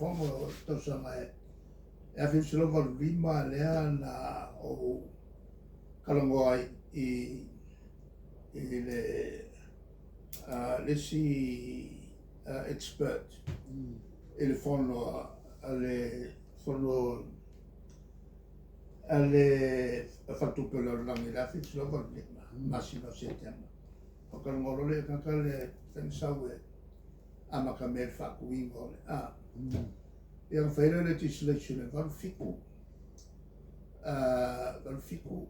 Fono o le tausaga e 1985 lea na ou talanoa ai i i le le isi expert i le fono a le fono a le Faletupe o le Lalolagi i le 1985, masina o Setema. Ona talanoa loa lea i le tagata lea e fai sau e amatamea i le faatuina o le a. Ia ona fai lea o le legislation e 87, 87,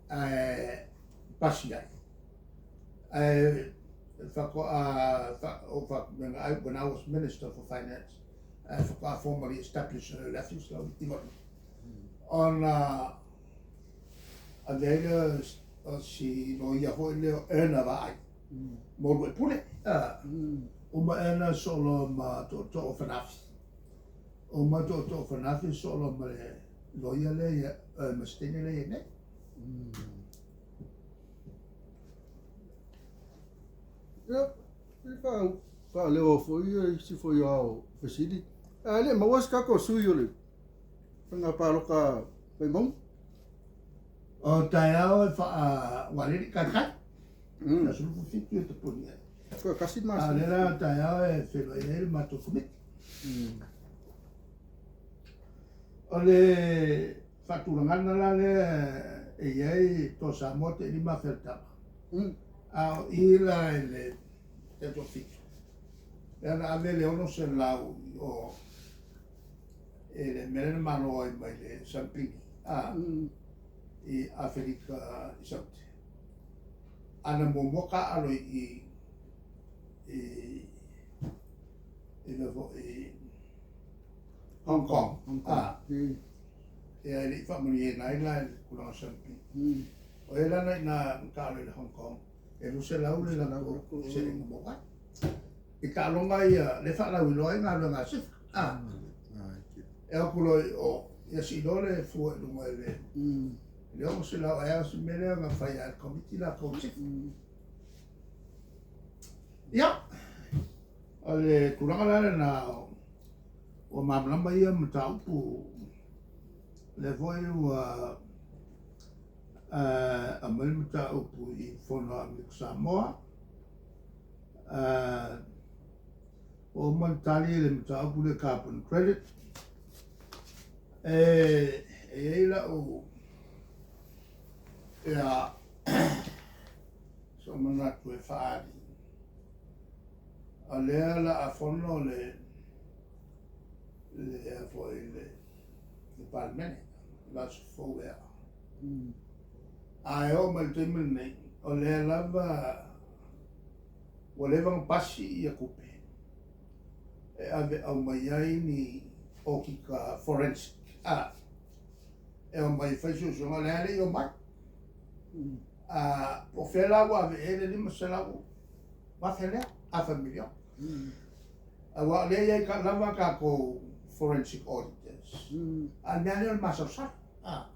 ae pasi ai. Ae faatoa, when I was Minister for Finance, ae faatoa formally establish i le 1995. Ona avea ai lea o si loia foi lea o Erna Vaai, mo Luaipule. Uma Erna soo loa ma Tootoo o Fanafi. Uma Tootoo o Fanafi soo loa ma le loia lea, ma si teine lea e i ai nei. Ia, faaleo foi ia isi foi ao fesili. Ae le maua se tatou sui o le faiga palota Vaimauga. O taeao e faa ua le taitai. Na 17 e tapuni ai. Toe tasi le masina. A o lea la taeao e feiloai ai le matou komiti. O le faatulagaga la lea e i ai Toa Samoa te 5,000 le tama. A o i la i le taitoafitu, lea na ave le 600 i o i le mea lea na malo ai mai le Sampini a i Afelika i Saute. A na muamua taaalo i i i mea foi Hong Kong. A ia e le i faamanuiaina ai la i le tulaga o Sampini. O ia la na i ina na taaalo i le Hong Kong e 200 le latou seleni na maua ai. I taaloga ia lea e faalauiloa ai galuega a Sefa. A e o atu loa i o, ia sii loa le fua i luga i le i le 600 ae o si mea lea na fai lava e le Komiti latou Sefa. Ia, o le tulaga la lena ua malamalama ia mataupu lea foi ua aumai le mataupu i Fono a Amerika Samoa. Ua uma ona tali le mataupu lea carbon credit. E i ai lau ia sou manatu e faaali, o lea o le a fono le le a foi le le Palemene le aso fou ea. Ae oo mai i le taimi lenei, o lea lava ua leva ona pasi ia tupe e ave aumai ai ni okika forensic a e omai e fai suesuega, o lea e le i omai. A po o fea la ua ave i ai le $500,000 lea, afa miliona. Aua o lea e i ai lava tatou forensic auditors, a o le mea lava lea o le masalosalo a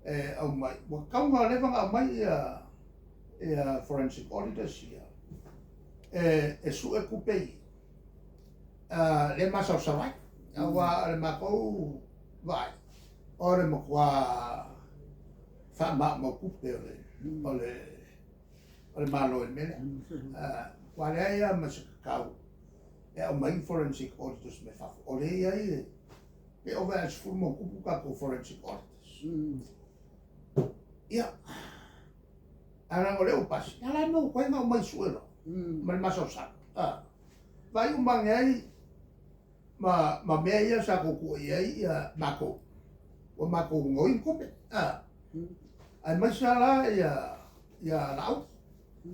e aumai, ua tatau ona leva ona aumai ia ia forensic auditors ia e sue tupe ia lea e masalosalo ai. Aua o le matou vaai, o le matua faamaumau tupe o le o le o le Malo i le mea lea. Aua leai lava ma se tatau e aumai ni forensic auditors mai fafo. O lea e i ai pe ova i le 10 ma ona tupu tatou forensic auditors. Ia, ae leaga o lea ua pasi, ia la e maua atu ai na aumai sue loa ma le masalosalo. Vaai uma ane ai ma ma mea ia sa tou tua i ai ia matou, ua matou gaoi ni tupe, aemaise lava la ia ia Laauli,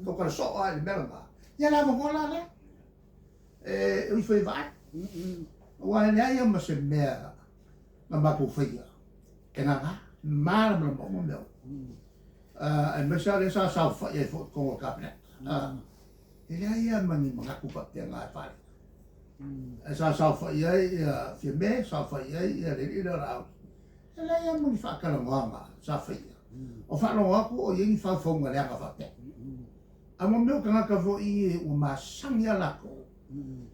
tautala soo lava i le mea lena, ia le avanoa la lea e o ifo e vaai. Aua e leai lava ma se mea na matou faia e nana, e malamalama uma mea uma. Aemaise lava lea sa saofai ai foi i totonu o le Kapeneta. E leai lava ma ni manatu faapena e faaali. Ae sa saofai ai ia Fiame, saofai ai ia le alii lea o Laauli. E leai lava ma ni faatalanoaga sa faia. O faalogo atu o i ai ni faufauga leaga faapea. A mo mea o tagata foi ia ua masani lava latou.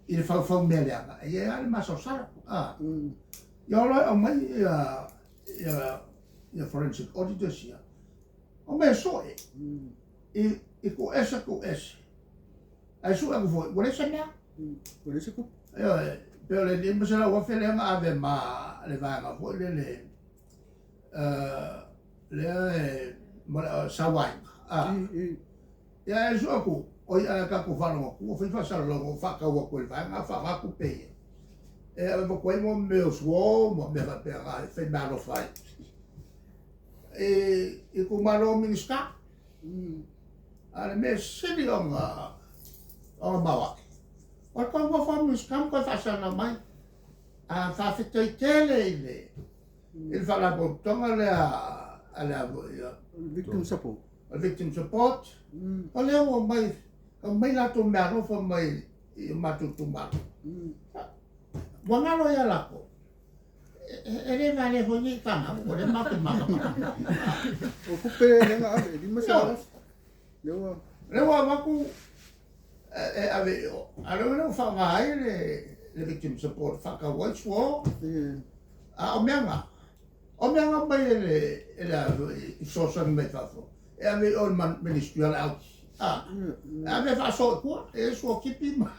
I le faufau mea leaga, e i ai lava le masalosalo. A. Ia o loa e aumai ia, ia, ia forensic auditors ia, o mea sue, i ku ese ku ese. Ae sue aku foi, ua leai se mea. Ua leai se tupe. Ioe, pe o le $500,000 lea na ave ma le vaega foi lele, lea e mo le sauaina. Ia e sue aku, oi ae tatou faalogo atu, ua fai faasalalauga ua faatau atu e le vaega a faaaoga tupe ia. E ave atu ai mo mea o suo ma mea faapena e fai meaalofa ai. I itumalo o Minisita. A o le mea sili ona maoae, o le toe nofo a Minisita ma toe faasalalau mai. A faafetai tele i le faalapotopotoga lea a le Victim Support. Victim Support. O lea ua aumai latou meaalofa mai i o matou itumalo. Ua galo ia latou. E le valea foi nei kangau, o lea matou te malamalama. O tupe lea na ave, e $500,000. Lea ua... Lea ua avatu e ave i o. A o lea ua faaaoga ai le Victim Support faatau ai suo. A o mea na, o mea na mai e le i fesoasoani mai fafo. E ave i o i le Ministry a le Auti. E ave faasoa i tua, e suo tipi ma...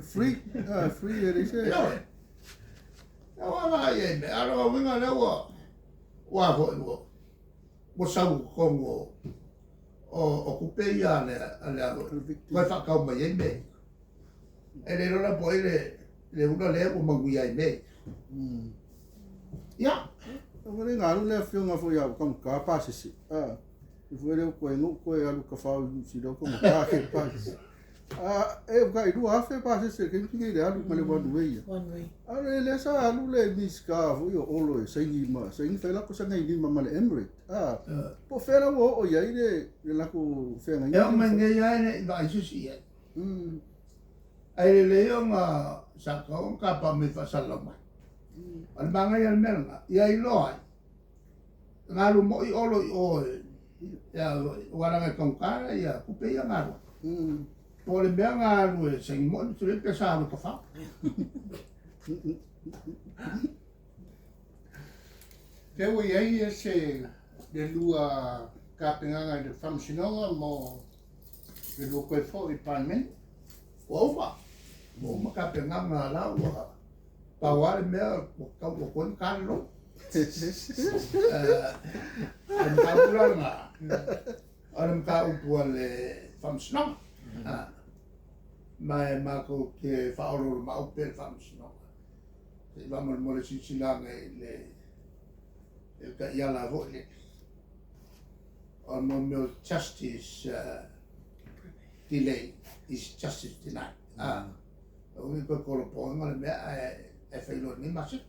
Free, free e leai se... Ioe. Ua vaai ai mea, a o le uiga lea ua foi ua sau i totonu o tupe ia a le toe faatau mai ai mea. E le iloa la po o ai le ula lea ua manuia ai mea. Ia. Ua le galu le afioga foi ia taugata pasese. I foi lea koe no koe alu ka fao i si lo taugata ke pasese. E ka i 2,000 pasese ke ki le alu ma le one way. One way. A le le sa alu le Minisita foi o Olo e saini ma saini fai lako sa ngai lima ma le Emirate. Po fela ua oo i ai le lako feagaiga. E oo mai nei lava e le i vaai se isi i ai. Ae lelei ona sa tatau ona tapa mai faasalalau mai. O le manaia o le mea lena, ia iloa ai, galu moi Olo i o ua laga e taugata ia tupe ia na alu. Po o le mea na alu e saini moi ma tuli pe sa alu e tafao. Pe ua i ai se le lua tapenaga i le faamasinoga mo le lua toe foi i le Palemene? Ua uma. Ua uma tapenaga la ua pau lava le mea ua tau ua toe na le logo. O le mataupu la lena, o le mataupu a le faamasinoga. Ma e matou te faaoloolomaau pea le faamasinoga. Se i faamolemole silasila ane i le taiala foi lele. O le mea o justice delay is justice denied. O ni koe kolopoga le mea ae fai loa nei masina.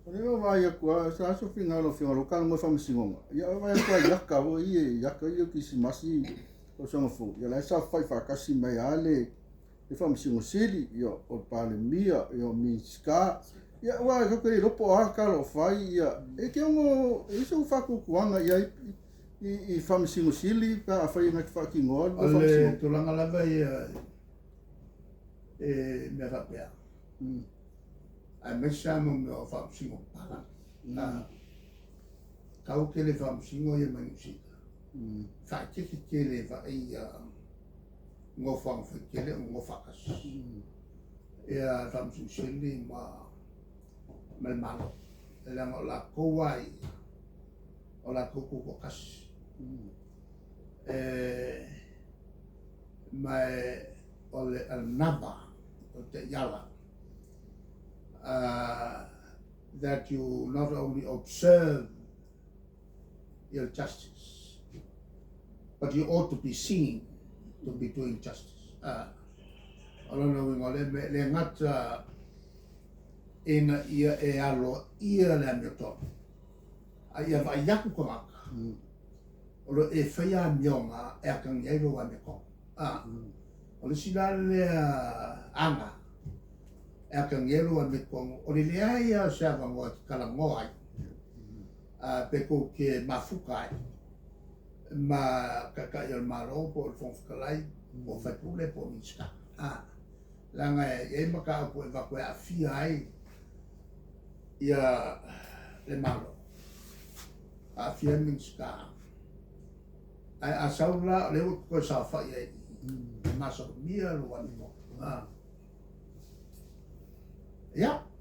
O le vaai atu a sa aso finagalo afioga lo kala mo faamasinoga. Ia vaai atu a iaka foi e iaka ia Kerisimasi tausaga fou. Ia la e saofai faatasi mai lava le faamasino sili, ia o le Palemia, ia o Minisita. Ia ua tatou te le iloa po o a tala o fai ia e te ono e i ai se faatuatuaga i ai i faamasino sili pe afai e na te faatinoa le O le tulaga lava ia e mea faapea. Aemaise lava mo mea o faamasino papalagi. Tau tele faamasino ia mai Niu Sila. Faaeteete tele vaai ia nofoaga faitele o nofo faatasi. Ia faamasino sili ma le Malo. E leaga o latou lava ia, o latou tutoatasi. Ma o le anava o te iala that you not only observe your justice, but you ought to be seen to be doing justice. O lona uiga o le mea le gata ina ia e aloaia le amiotonu, a ia vaai atu tagata, o lo e faia amioga e atagia ai lou amiotonu. O le isi la lea aga e atagia ai lou amiotonu, o le leai lava o se avanoa e te talanoa ai, pe tou te mafuta ai ma taitai o le Malo po o le Fofoga Fetalai Po o faipule po o Minisita. A, leaga e i ai mataupu e avatu e aafia ai ia le Malo, aafia ai Minisita. Ae a sau la, o lea ua toe saofai ai i i, e masalomia lou animoa. A. Ia.